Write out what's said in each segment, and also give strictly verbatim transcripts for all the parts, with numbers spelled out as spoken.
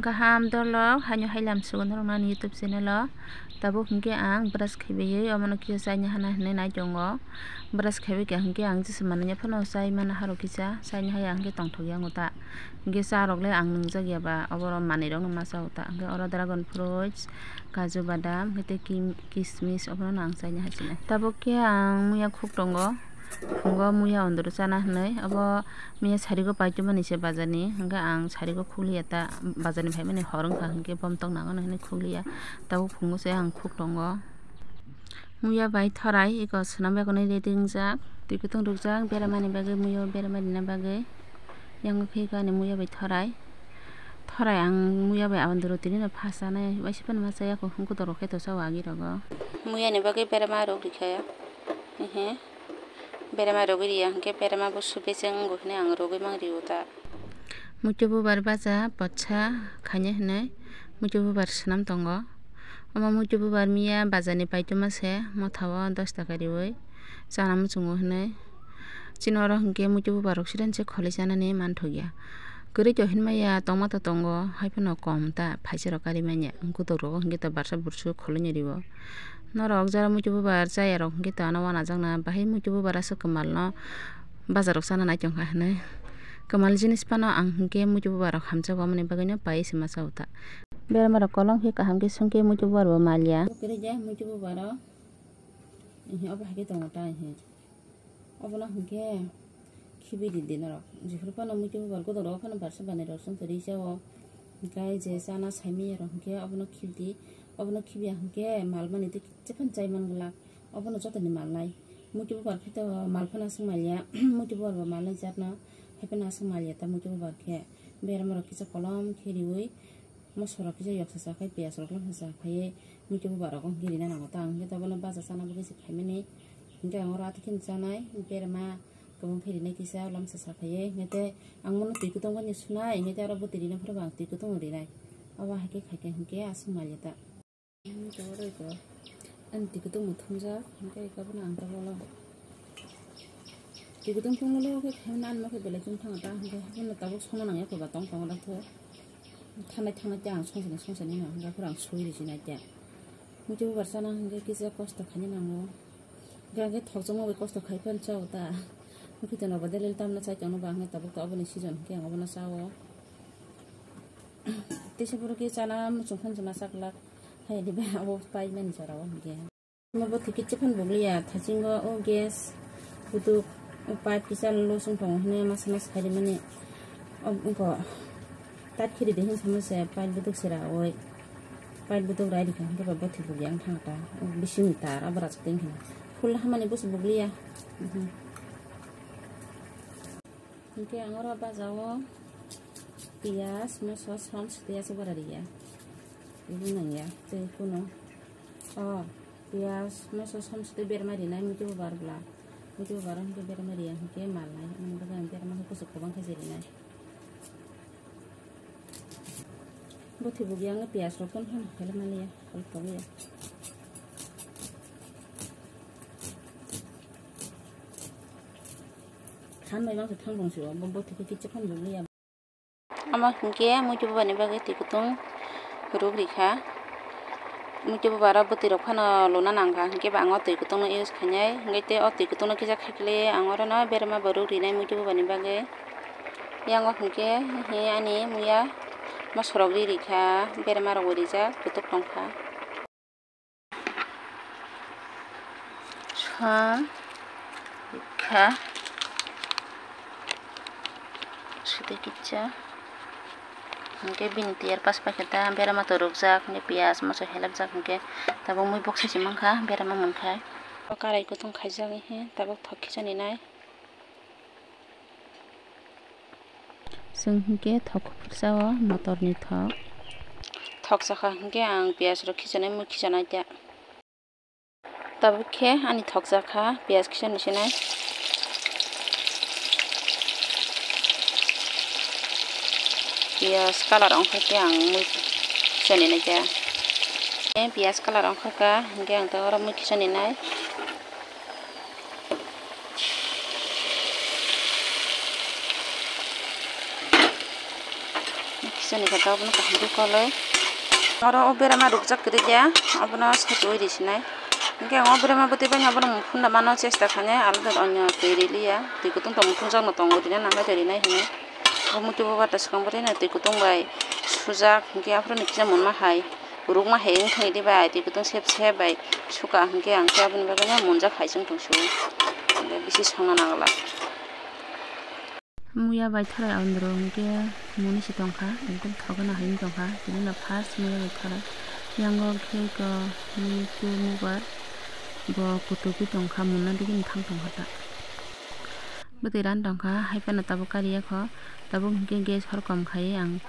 Kaham dolok, haino hailam sugo norok nani YouTube channel o. Tabuk hinkhe ang brush khaibai omono kisa chaina hana hinwi nai tongo. Brush khaibai kha hinkhe ang jesa manwi phano chai mana harok kisa chaina haya hinkhe tongthok ya wngta. Hinkhe cha rok le ang nwngjak ya ba, oboro manwi rok no ma cha o ta. Hinkhe oro dragon fruits, kaju badam, hinkhe tei kim-, kismis obono no ang chaina hachinai. Tabuk khe ang muya khuk tongo. Phungo muya ondoro chana hinwi, obo muya sarigo paitoma ni se bazar ni, hingke ang sarigo khukliya ta, bazar ni phaimani hor wngkha hingke bom tok nango hinwi khukliya, tabuk phungo se ang khuk tongo. Muya bai thorai eko swnam bai ready wngjak, twi kutung rukjak, beramani bagwi muya beramani bagwi, yango khe ani muya bai thorai, thorai ang muya bai aboni doro tini no pha chanai, waisa phano ma chaya kho, hwnkhe dorok khe to cha o agi rogo. Muya ni bagwi berama rok rikha, ehe. Berema rogwi riya hwnkhe berema bo subijeng wngwi hwnwi ang rogwi mang rio ta. Muitu bubar baja bwsa khainai hwnwi muitu bubar swnam tongo. Omo muitu bubar miya bajar ni paitoma se motha o dos taka riwi chana muchungo hwnwi. Chini oro hwnkhe muitu bubar rok siren se kholwi chanani manthokya. Kwrwi to hinmaya tongma to tongo, haiphano kom ta phaisa rok kari manya. Gotok rogo hwnkhe to barsa bursu kholwi ni riwo. Norok jara muitu bubar chaya rok hwnkhe to ano wanajakna bahai muitu bubar aswk kwmal no bajar rok chana nai tongkha hinwi. Kwmal jinis phano ang hwnkhe muitu bubar rok hamjago, aboni bagwi no pai se ma cha o ta. Berma rok kolom khe kaham khe songkhe muitu bubar bo malya. Kwrwi je muitu bubar rok, ehe, obo hai khe tongo ta, ehe. Obono hwnkhe khibi di di norok. Jephuru phano muitu bubar godo rok phano barsa bani rok song twi risa o. Hwnkhe je chana saimanya rok hwnkhe obono khibi di. Obono khibiya hwnkhe mal mani tei kicha phano chai man glak. Obono jotoni mal nai. Muitu bubar khe to mal phano aswk mal ya. Muitu bubar bo mal nai jat no. Hai phano aswk mal ya ta muitu bubar khe. Berma rok kisa kolom khe riwi. Moso rok kisa yoksa sa khai, piyaj rok lamsa sa phaiwi, muitu bubar rok wngkhe rina nango ta, ang khe tabukno baja chana bagwi se phaimani, hwnkhe ang oro atwkheno chanai, berma kwbang khe rinai kisa lamsa sa phaiwi, hwnkhe tei ang bono twi kwtwng bai sunai, hwnkhe tei oro bwtwi rina phuru bo ang twi kwtwng rinai, obo hai khe khai khe hwnkhe aswk mal ya ta. Ani twi kwtwng bo thumjak, hwnkhe eka bono ang tabukno twi kwtwng thumlolo khe khaina anma khe belai chwng thangta, hwnkhe haphano tabuk sono nangya koba tong tongo dakhe. Thanai thanai tei ang songchani songchani no hwnkhe aphuru ang sui rwchinai tei. Muitu bubar chana hwnkhe kisa kosto khaina nango. Hwnkhe ang khe thokjakma bai kosto khai phano cha o ta. Muitu no bo daily tamno chai tongno ba hwnkhe tabuk to oboni season hwnkhe ang obono cha o. Teisa phuru khe chana muchung phano se ma cha glak. Hai diba abo paimani jora o hwnkhe. Omo bwthwi kichi phano bugliya, thachingo o gas buduk, o pipe kisa losong tongo hinwi masa masa kharimani. O, wngkha tight khiri de hinwi sama se pipe buduk se rawi. Pipe buduk rai rikha hwnkhe ba bwthwi bugliya wng thangta. O bisingni tar abo rajak tei wngkha. Full hamani busi bugliya. Mhm. Hwnkhe ang oro baja o piyaj, moso, som swtwi aswk bara riya. Ibu nangya tei kunu. O piyaj, moso, som swtwi berma rinai muitu bubar bwla. Muitu bubar hwnkhe berma riya hwnkhe malnai. Amoni bagwi ang berma khe kuchuk kwbang khe se rinai. Bwthwi bugi ang piyaj rok phano khelai maliya, kholok tongya. Thanbai mangsa thang tong sio, bo bwthwi khe kicha phano bugliya. Omo hwnkhe muitu bubar ni bagwi twi kwtwng ruk rikha. Muitu bubar o bwtwi rok phano luna nangkha, hwnkhe ba ang o twi kwtwng no use khainai. Hwnkhe tei o twi kwtwng no kisa khaikhe ang oro no berma bo ruk rinai muitu bubar ni bagwi. Yang o hwnkhe he ani muya moso rok ri rikha, berma rok bo rijak, kutuk tongkha. Som, rikha, sudi kicha. Hwnkhe bini tiyar pas paikhe ta berama to rukjak, hwnkhe piyaj moso helapjak, hwnkhe tabuk mui bok sisi mankha berama mankhai. Karai kutung khaijak, tabuk thok khichani nai. Chwng hinkhe thok kuphursa o motor ni thok. Thok chakha hinkhe ang piyaj rok khichonai mui khichonai ta. Tabuk khe ani thok chakha piyaj khichonai sinai. Piyaj colour ongkha khe ang mui khichonai nai ta. Piyaj colour ongkha kha hinkhe ang ta oro mui khichonai nai. Ani khe abono kaham khe koloi. Oro o berama rukjak kwrwi ya, abono saitwi ri sinai. Hwnkhe ang o berama bwtwi bai abono mung phunda mano chesta khainai, alada onyo twi riliya. Twi kutung tong muthungjakno tongo, rina nanglai twi rinai hinwi. O muitu bubar ta swkang bwrwino twi kutung bai sujak, hwnkhe aphuru ni kisa munma hai. Rukma hai wngthang di bai, twi kutung sep sep bai suka hwnkhe ang khe aboni bagwino munjak hai chwng tong su. Hwnkhe bisi songna nangla. Muya bai thorai andro hwnkhe muni si tongkha, ekdom thogna hai wng tongkha, tini no first muya bai thorai. Yango khe ko muitu mubar bo kutubi tongkha, munna digini thang tongkha ta. Bwtwi ran tongkha, hai phano tabuk kariya kho, tabuk hwnkhe gas hor kom khai ang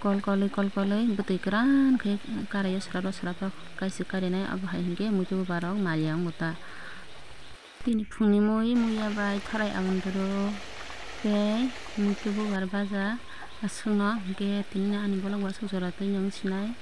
kol kolwi kol kolwi bwtwi kwran khe karaio srapro srapro kaisa karinai, abo hai hwnkhe muitu bubar rok maliya wngo ta. Tini phungni mui, muya bai thorai abondoro tei muitu bubar baja aswkno hwnkhe tini ani bolong bo aswk jora twi nw sinai.